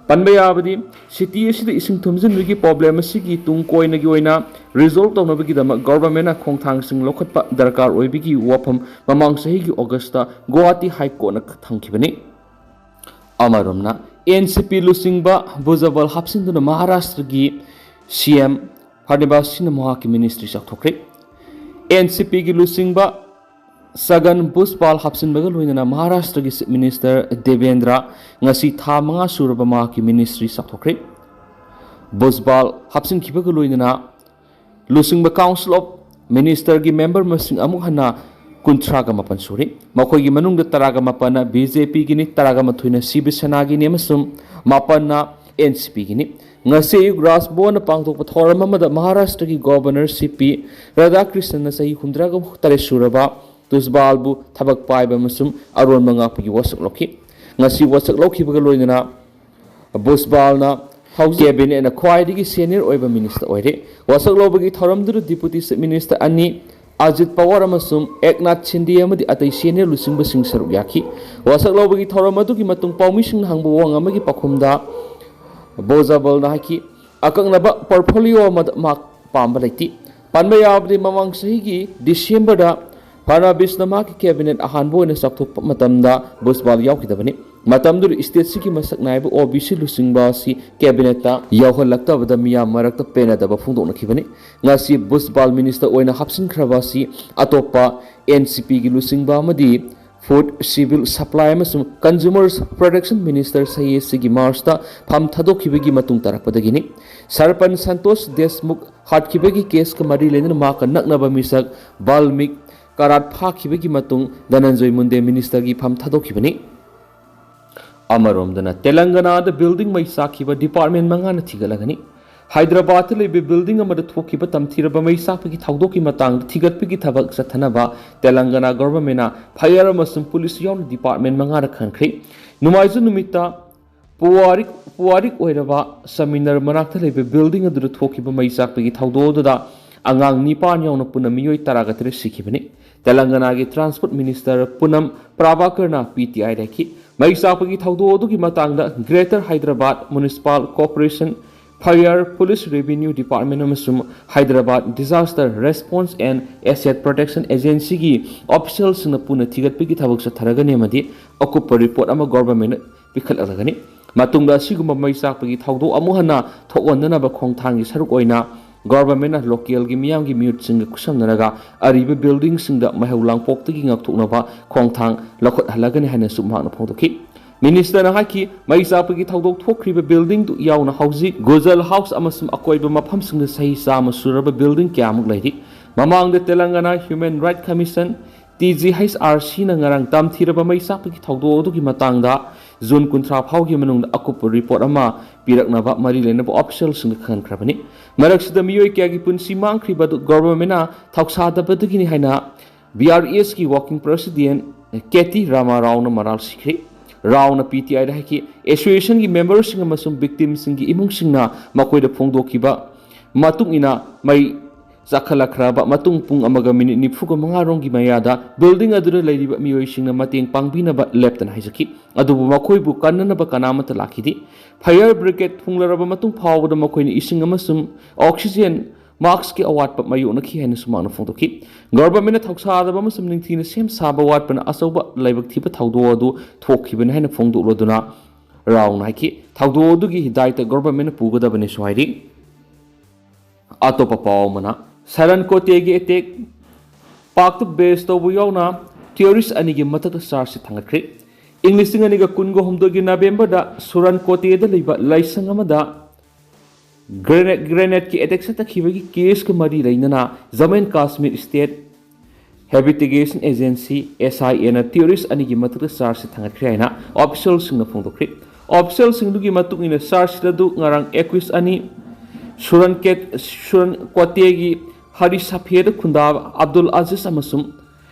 ꯄꯟꯕ ꯌꯥꯕꯗꯤ, city ꯑꯁꯤꯗ ꯏꯁꯤꯡ ꯊꯨꯝꯖꯤꯟꯕꯒꯤ problem ꯑꯁꯤꯒꯤ ꯇꯨꯡ ꯀꯣꯏꯅꯒꯤ ꯑꯣꯏꯅ resolve ꯇꯧꯅꯕꯒꯤꯗꯃꯛ governmentꯅ ꯈꯣꯡꯊꯥꯡꯁꯤꯡ ꯂꯧꯈꯠꯄ ꯗꯔꯀꯥꯔ ꯑꯣꯏꯕꯒꯤ ꯋꯥꯐꯝ ꯃꯃꯥꯡ ꯆꯍꯤꯒꯤ Augustꯇ Guwahati High Courtꯅ ꯊꯝꯈꯤꯕꯅꯤ꯫ ꯑꯃꯔꯣꯝꯅ, NCP ꯂꯨꯆꯤꯡꯕ ꯚꯨꯖꯕꯜ ꯍꯥꯞꯆꯤꯟꯗꯨꯅ ꯃꯍꯥꯔꯥꯁꯇ꯭ꯔꯒꯤ CM ꯐꯔꯅꯥꯟꯗꯤꯁ ꯁꯤꯅ ꯃꯍꯥꯛꯀꯤ ministry ꯆꯥꯎꯊꯣꯛꯈ꯭ꯔꯦ꯫ NCPꯒꯤ ꯂꯨꯆꯤꯡꯕ ꯁꯒꯟ ꯚꯨꯖꯕꯥꯜ ꯍꯥꯞꯆꯤꯟꯕꯒ ꯂꯣꯏꯅꯅ ꯃꯍꯥꯔꯥꯁꯇ꯭ꯔꯒꯤ Chief Minister ꯗꯦꯕꯦꯟꯗ꯭ꯔ ꯉꯁꯤ ꯊꯥ ꯃꯉꯥ ꯁꯨꯔꯕ ꯃꯍꯥꯛꯀꯤ ministry ꯆꯥꯎꯊꯣꯛꯈ꯭ꯔꯦ꯫ ꯚꯨꯖꯕꯥꯜ ꯍꯥꯞꯆꯤꯟꯈꯤꯕꯒ ꯂꯣꯏꯅꯅ ꯂꯨꯆꯤꯡꯕ Council of Ministerꯒꯤ member ꯃꯁꯤꯡ ꯑꯃꯨꯛ ꯍꯟꯅ ꯀꯨꯟꯊ꯭ꯔꯥꯒ ꯃꯥꯄꯟ ꯁꯨꯔꯦ꯫ ꯃꯈꯣꯏꯒꯤ ꯃꯅꯨꯡꯗ ꯇꯔꯥꯒ ꯃꯥꯄꯟꯅ BJPꯒꯤꯅꯤ, ꯇꯔꯥꯒ ꯃꯥꯊꯣꯏꯅ ꯁꯤꯕ ꯁꯦꯅꯥꯒꯤꯅꯤ ꯑꯃꯁꯨꯡ ꯃꯥꯄꯟꯅ NCPꯒꯤꯅꯤ꯫ ꯉꯁꯤ ꯑꯌꯨꯛ ꯔꯥꯖ ꯚꯋꯟꯗ ꯄꯥꯡꯊꯣꯛꯄ ꯊꯧꯔꯝ ꯑꯃꯗ ꯃꯍꯥꯔꯥꯁꯇ꯭ꯔꯒꯤ Governor C P ꯔꯥꯙꯥꯀ꯭ꯔꯤꯁꯅꯟꯅ ꯆꯍꯤ ꯍꯨꯝꯗ꯭ꯔꯥꯒ ꯇꯔꯦꯠ ꯁꯨꯔꯕ ꯚꯨꯖꯕꯥꯜꯕꯨ ꯊꯕꯛ ꯄꯥꯏꯕ ꯑꯃꯁꯨꯡ ꯑꯔꯣꯟꯕ ꯉꯥꯛꯄꯒꯤ ꯋꯥꯁꯛ ꯂꯧꯈꯤ꯫ ꯉꯁꯤ ꯋꯥꯁꯛ ꯂꯧꯈꯤꯕꯒ ꯂꯣꯏꯅꯅ ꯚꯨꯖꯕꯥꯜꯅ ꯍꯧꯖꯤꯛ cabinetꯅ ꯈ꯭ꯋꯥꯏꯗꯒꯤ senior ꯑꯣꯏꯕ minister ꯑꯣꯏꯔꯦ꯫ ꯋꯥꯁꯛ ꯂꯧꯕꯒꯤ ꯊꯧꯔꯝꯗꯨꯗ Deputy Chief Minister ꯑꯅꯤ, ꯑꯖꯤꯠ ꯄꯋꯥꯔ ꯑꯃꯁꯨꯡ ꯑꯦꯛꯅꯥꯊ ꯁꯤꯟꯗꯦ ꯑꯃꯗꯤ ꯑꯇꯩ senior ꯂꯨꯆꯤꯡꯕꯁꯤꯡ ꯁꯔꯨꯛ ꯌꯥꯈꯤ꯫ ꯋꯥꯁꯛ ꯂꯧꯕꯒꯤ ꯊꯧꯔꯝ ꯑꯗꯨꯒꯤ ꯃꯇꯨꯡ ꯄꯥꯎꯃꯤꯁꯤꯡꯅ ꯍꯪꯕ ꯋꯥꯍꯪ ꯑꯃꯒꯤ ꯄꯥꯎꯈꯨꯝꯗ ꯚꯨꯖꯕꯥꯜꯅ ꯍꯥꯏꯈꯤ, ꯑꯀꯛꯅꯕ portfolio ꯑꯃꯗ ꯃꯍꯥꯛ ꯄꯥꯝꯕ ꯂꯩꯇꯦ꯫ ꯄꯟꯕ ꯌꯥꯕꯗꯤ, ꯃꯃꯥꯡ ꯆꯍꯤꯒꯤ Decemberꯗ ꯐꯔꯅꯥꯟꯗꯤꯁꯅ ꯃꯍꯥꯛꯀꯤ cabinet ꯑꯍꯥꯟꯕ ꯑꯣꯏꯅ ꯆꯥꯎꯊꯣꯛꯄ ꯃꯇꯝꯗ ꯚꯨꯖꯕꯥꯜ ꯌꯥꯎꯈꯤꯗꯕꯅꯤ꯫ ꯃꯇꯝꯗꯨꯗ state ꯑꯁꯤꯒꯤ ꯃꯁꯛ ꯅꯥꯏꯕ OBC ꯂꯨꯆꯤꯡꯕ ꯑꯁꯤ cabinetꯇ ꯌꯥꯎꯍꯜꯂꯛꯇꯕꯗ ꯃꯤꯌꯥꯝ ꯃꯔꯛꯇ ꯄꯦꯟꯅꯗꯕ ꯐꯣꯡꯗꯣꯛꯅꯈꯤꯕꯅꯤ꯫ ꯉꯁꯤ ꯚꯨꯖꯕꯥꯜ minister ꯑꯣꯏꯅ ꯍꯥꯞꯆꯤꯟꯈ꯭ꯔꯕ ꯑꯁꯤ ꯑꯇꯣꯞꯄ NCPꯒꯤ ꯂꯨꯆꯤꯡꯕ ꯑꯃꯗꯤ Food Civil Supply ꯑꯃꯁꯨꯡ Consumer Protection Minister ꯁꯍꯤ ꯑꯁꯤꯒꯤ Marchꯇ ꯐꯝ ꯊꯥꯗꯣꯛꯈꯤꯕꯒꯤ ꯃꯇꯨꯡ ꯇꯥꯔꯛꯄꯗꯒꯤꯅꯤ꯫ ꯁꯔꯄꯟꯆ ꯁꯟꯇꯣꯁ ꯗꯦꯁꯃꯨꯈ ꯍꯥꯠꯈꯤꯕꯒꯤ caseꯀ ꯃꯔꯤ ꯂꯩꯅꯅ ꯃꯍꯥꯛꯀ ꯅꯛꯅꯕ ꯃꯤꯁꯛ ꯕꯥꯜꯃꯤꯛ ꯀꯔꯥꯠ ꯐꯥꯈꯤꯕꯒꯤ ꯃꯇꯨꯡ ꯙꯅꯟꯖꯣꯏ ꯃꯨꯟꯗꯦ ministerꯒꯤ ꯐꯝ ꯊꯥꯗꯣꯛꯈꯤꯕꯅꯤ꯫ ꯑꯃꯔꯣꯝꯗꯅ, ꯇꯦꯂꯪꯒꯅꯥꯗ ꯕꯤꯜꯗꯤꯡ ꯃꯩ ꯆꯥꯛꯈꯤꯕ ꯗꯤꯄꯥꯔꯠꯃꯦꯟ ꯃꯉꯥꯅ ꯊꯤꯒꯠꯂꯒꯅꯤ꯫ ꯍꯥꯏꯗ꯭ꯔꯕꯥꯗꯇ ꯂꯩꯕ ꯕꯤꯜꯗꯤꯡ ꯑꯃꯗ ꯊꯣꯛꯈꯤꯕ ꯇꯝꯊꯤꯔꯕ ꯃꯩ ꯆꯥꯛꯄꯒꯤ ꯊꯧꯗꯣꯛꯀꯤ ꯃꯇꯥꯡꯗ ꯊꯤꯒꯠꯄꯒꯤ ꯊꯕꯛ ꯆꯠꯊꯅꯕ ꯇꯦꯂꯪꯒꯅꯥ ꯒꯣꯚꯔꯟꯃꯦꯟꯅ ꯐꯥꯌꯔ ꯑꯃꯁꯨꯡ ꯄꯨꯂꯤꯁ ꯌꯥꯎꯅ ꯗꯤꯄꯥꯔꯠꯃꯦꯟ ꯃꯉꯥꯗ ꯈꯟꯈ꯭ꯔꯦ꯫ ꯅꯣꯡꯃꯥꯏꯖꯤꯡ ꯅꯨꯃꯤꯠꯇ ꯄꯨꯋꯥꯔꯤꯛ ꯄꯨꯋꯥꯔꯤꯛ ꯑꯣꯏꯔꯕ ꯁꯃꯤꯅꯔ ꯃꯅꯥꯛꯇ ꯂꯩꯕ ꯕꯤꯜꯗꯤꯡ ꯑꯗꯨꯗ ꯊꯣꯛꯈꯤꯕ ꯃꯩ ꯆꯥꯛꯄꯒꯤ ꯊꯧꯗꯣꯛ ꯑꯗꯨꯗ ꯑꯉꯥꯡ ꯅꯤꯄꯥꯟ ꯌꯥꯎꯅ ꯄꯨꯟꯅ ꯃꯤꯑꯣꯏ ꯇꯔꯥꯒ ꯇꯔꯦꯠ ꯁꯤꯈꯤꯕꯅꯤ꯫ ꯇꯦꯂꯪꯒꯅꯥꯒꯤ ꯇ꯭ꯔꯥꯟꯁꯄꯣꯔꯠ ꯃꯤꯅꯤꯁꯇꯔ ꯄꯨꯅꯝ ꯄ꯭ꯔꯥꯚꯥꯀꯔꯅ ꯄꯤ ꯇꯤ ꯑꯥꯏꯗ ꯍꯥꯏꯈꯤ, ꯃꯩ ꯆꯥꯛꯄꯒꯤ ꯊꯧꯗꯣꯛ ꯑꯗꯨꯒꯤ ꯃꯇꯥꯡꯗ greater Hyderabad municipal corporation, fire, police, revenue department ꯑꯃꯁꯨꯡ Hyderabad disaster response and asset protection ꯑꯦꯖꯦꯟꯁꯤꯒꯤ ꯑꯣꯐꯤꯁꯤꯌꯦꯜꯁꯤꯡꯅ ꯄꯨꯟꯅ ꯊꯤꯒꯠꯄꯒꯤ ꯊꯕꯛ ꯆꯠꯊꯔꯒꯅꯤ ꯑꯃꯗꯤ ꯑꯀꯨꯞꯄ ꯔꯤꯄꯣꯔꯠ ꯑꯃ ꯒꯣꯚꯔꯟꯃꯦꯟꯠ ꯄꯤꯈꯠꯂꯛꯂꯒꯅꯤ꯫ ꯃꯇꯨꯡꯗ ꯑꯁꯤꯒꯨꯝꯕ ꯃꯩ ꯆꯥꯛꯄꯒꯤ ꯊꯧꯗꯣꯛ ꯑꯃꯨꯛ ꯍꯟꯅ ꯊꯣꯛꯍꯟꯗꯅꯕ ꯈꯣꯡꯊꯥꯡꯒꯤ ꯁꯔꯨꯛ ꯑꯣꯏꯅ ꯒꯣꯚꯔꯟꯃꯦꯟꯠꯅ ꯂꯣꯀꯦꯜꯒꯤ ꯃꯤꯌꯥꯝꯒꯤ ꯃꯤꯍꯨꯠꯁꯤꯡꯒ ꯈꯨꯠꯁꯝꯅꯔꯒ ꯑꯔꯤꯕ ꯕꯤꯜꯗꯤꯡꯁꯤꯡꯗ ꯃꯩꯍꯧ ꯂꯥꯡꯄꯣꯛꯇꯒꯤ ꯉꯥꯛꯊꯣꯛꯅꯕ ꯈꯣꯡꯊꯥꯡ ꯂꯧꯈꯠꯍꯜꯂꯒꯅꯤ ꯍꯥꯏꯅꯁꯨ ꯃꯍꯥꯛꯅ ꯐꯣꯡꯗꯣꯛꯈꯤ꯫ ꯃꯤꯅꯤꯁꯇꯔꯅ ꯍꯥꯏꯈꯤ, ꯃꯩ ꯆꯥꯛꯄꯒꯤ ꯊꯧꯗꯣꯛ ꯊꯣꯛꯈ꯭ꯔꯤꯕ ꯕꯤꯜꯗꯤꯡꯗꯨ ꯌꯥꯎꯅ ꯍꯧꯖꯤꯛ ꯒꯨꯖꯜ ꯍꯥꯎꯁ ꯑꯃꯁꯨꯡ ꯑꯀꯣꯏꯕ ꯃꯐꯝꯁꯤꯡꯗ ꯆꯍꯤ ꯆꯥꯝꯃ ꯁꯨꯔꯕ ꯕꯤꯜꯗꯤꯡ ꯀꯌꯥꯃꯨꯛ ꯂꯩꯔꯤ꯫ ꯃꯃꯥꯡꯗ Telangana human rights commission, T G H R ꯁꯤꯅ ꯉꯔꯥꯡ ꯇꯝꯊꯤꯔꯕ ꯃꯩ ꯆꯥꯛꯄꯒꯤ ꯊꯧꯗꯣꯛ ꯑꯗꯨꯒꯤ ꯃꯇꯥꯡꯗ ꯖꯨꯟ ꯀꯨꯟꯊ꯭ꯔꯥ ꯐꯥꯎꯒꯤ ꯃꯅꯨꯡꯗ ꯑꯀꯨꯞꯄ ꯔꯤꯄꯣꯔꯠ ꯑꯃ ꯄꯤꯔꯛꯅꯕ ꯃꯔꯤ ꯂꯩꯅꯕ ꯑꯣꯐꯤꯁꯤꯌꯦꯜꯁꯤꯡꯗ ꯈꯪꯍꯟꯈ꯭ꯔꯕꯅꯤ꯫ ꯃꯔꯛꯁꯤꯗ ꯃꯤꯑꯣꯏ ꯀꯌꯥꯒꯤ ꯄꯨꯟꯁꯤ ꯃꯥꯡꯈ꯭ꯔꯤꯕ ꯑꯗꯨ ꯒꯣꯚꯔꯟꯃꯦꯟꯠꯅ ꯊꯧꯁꯥꯗꯕꯗꯒꯤꯅꯤ ꯍꯥꯏꯅ ꯕꯤ ꯑꯥꯔ ꯑꯦꯁꯀꯤ ꯋꯥꯔꯀꯤꯡ ꯄ꯭ꯔꯦꯁꯤꯗꯦꯟꯠ ꯀꯦ ꯇꯤ ꯔꯥꯃꯥ ꯔꯥꯎꯅ ꯃꯔꯥꯜ ꯁꯤꯈ꯭ꯔꯦ꯫ ꯔꯥꯎꯅ ꯄꯤ ꯇꯤ ꯑꯥꯏꯗ ꯍꯥꯏꯈꯤ, ꯑꯦꯁꯣꯁꯤꯌꯦꯁꯟꯒꯤ ꯃꯦꯝꯕꯔꯁꯤꯡ ꯑꯃꯁꯨꯡ ꯚꯤꯛꯇꯤꯝꯁꯤꯡꯒꯤ ꯏꯃꯨꯡꯁꯤꯡꯅ ꯃꯈꯣꯏꯗ ꯐꯣꯡꯗꯣꯛꯈꯤꯕ ꯃꯇꯨꯡ ꯏꯟꯅ ꯃꯩ ꯆꯥꯛꯈꯠꯂꯛꯈ꯭ꯔꯕ ꯃꯇꯨꯡ ꯄꯨꯡ ꯑꯃꯒ ꯃꯤꯅꯤꯠ ꯅꯤꯐꯨꯒ ꯃꯉꯥ ꯔꯣꯝꯒꯤ ꯃꯌꯥꯗ ꯕꯤꯜꯗꯤꯡ ꯑꯗꯨꯗ ꯂꯩꯔꯤꯕ ꯃꯤꯑꯣꯏꯁꯤꯡꯅ ꯃꯇꯦꯡ ꯄꯥꯡꯕꯤꯅꯕ ꯂꯦꯞꯇꯅ ꯍꯥꯏꯖꯈꯤ꯫ ꯑꯗꯨꯕꯨ ꯃꯈꯣꯏꯕꯨ ꯀꯟꯅꯅꯕ ꯀꯅꯥꯃꯠꯇ ꯂꯥꯛꯈꯤꯗꯦ꯫ ꯐꯥꯌꯔ ꯕ꯭ꯔꯤꯒꯦꯗ ꯊꯨꯡꯂꯔꯕ ꯃꯇꯨꯡ ꯐꯥꯎꯕꯗ ꯃꯈꯣꯏꯅ ꯏꯁꯤꯡ ꯑꯃꯁꯨꯡ ꯑꯣꯛꯁꯤꯖꯦꯟ ꯃꯥꯛꯁꯀꯤ ꯑꯋꯥꯠꯄ ꯃꯥꯌꯣꯛꯅꯈꯤ ꯍꯥꯏꯅꯁꯨ ꯃꯍꯥꯛꯅ ꯐꯣꯡꯗꯣꯛꯈꯤ꯫ ꯒꯣꯚꯔꯟꯃꯦꯟꯠꯅ ꯊꯧꯁꯥꯗꯕ ꯑꯃꯁꯨꯡ ꯅꯤꯡꯊꯤꯅ ꯁꯦꯝ ꯁꯥꯕ ꯋꯥꯠꯄꯅ ꯑꯆꯧꯕ ꯂꯥꯏꯕꯛ ꯊꯤꯕ ꯊꯧꯗꯣꯛ ꯑꯗꯨ ꯊꯣꯛꯈꯤꯕꯅꯤ ꯍꯥꯏꯅ ꯐꯣꯡꯗꯣꯛꯂꯗꯨꯅ ꯔꯥꯎꯅ ꯍꯥꯏꯈꯤ, ꯊꯧꯗꯣꯛ ꯑꯗꯨꯒꯤ ꯗꯥꯏꯇ ꯒꯣꯚꯔꯟꯃꯦꯟꯠꯅ ꯄꯨꯒꯗꯕꯅꯤꯁꯨ ꯍꯥꯏꯔꯤ꯫ ꯑꯇꯣꯞꯄ ꯄꯥꯎ ꯑꯃꯅ, ꯁꯔꯟ ꯀꯣꯇꯦꯒꯤ ꯑꯦꯇꯦꯛ ꯄꯥꯛꯇ ꯕꯦꯁ ꯇꯧꯕ ꯌꯥꯎꯅ ꯇꯦꯔꯣꯔꯤꯁ ꯑꯅꯤꯒꯤ ꯃꯊꯛꯇ ꯆꯥꯔꯖꯁꯤꯠ ꯊꯥꯡꯒꯠꯈ꯭ꯔꯦ꯫ ꯏꯪ ꯂꯤꯁꯤꯡ ꯑꯅꯤꯒ ꯀꯨꯟꯒ ꯍꯨꯝꯗꯣꯏꯒꯤ ꯅꯕꯦꯝꯕꯔꯗ ꯁꯨꯔꯟ ꯀꯣꯇꯦꯗ ꯂꯩꯕ ꯂꯥꯏꯁꯪ ꯑꯃꯗ ꯒ꯭ꯔꯦꯅꯦꯠ ꯒ꯭ꯔꯦꯅꯦꯠꯀꯤ ꯑꯦꯇꯦꯛ ꯆꯠꯊꯈꯤꯕꯒꯤ ꯀꯦꯁꯀ ꯃꯔꯤ ꯂꯩꯅꯅ Jammu and Kashmir state Investigation Agency, S I A ꯅ terrorist ꯑꯅꯤꯒꯤ ꯃꯊꯛꯇ charge sheet ꯊꯥꯡꯒꯠꯈ꯭ꯔꯦ ꯍꯥꯏꯅ officialꯁꯤꯡꯅ ꯐꯣꯡꯗꯣꯛꯈ꯭ꯔꯦ꯫ Officialꯁꯤꯡꯗꯨꯒꯤ ꯃꯇꯨꯡ ꯏꯟꯅ, charge sheet ꯑꯗꯨ ꯉꯔꯥꯡ accused ꯑꯅꯤ, ꯁꯨꯔꯟ ꯀꯦꯠ-, ꯁꯨꯔꯟ ꯀ꯭ꯋꯥꯇꯦꯒꯤ ꯍꯔꯤ ꯁꯐꯦꯗ ꯈꯨꯟꯗꯥ ꯑꯕꯗꯨꯜ ꯑꯖꯤꯖ ꯑꯃꯁꯨꯡ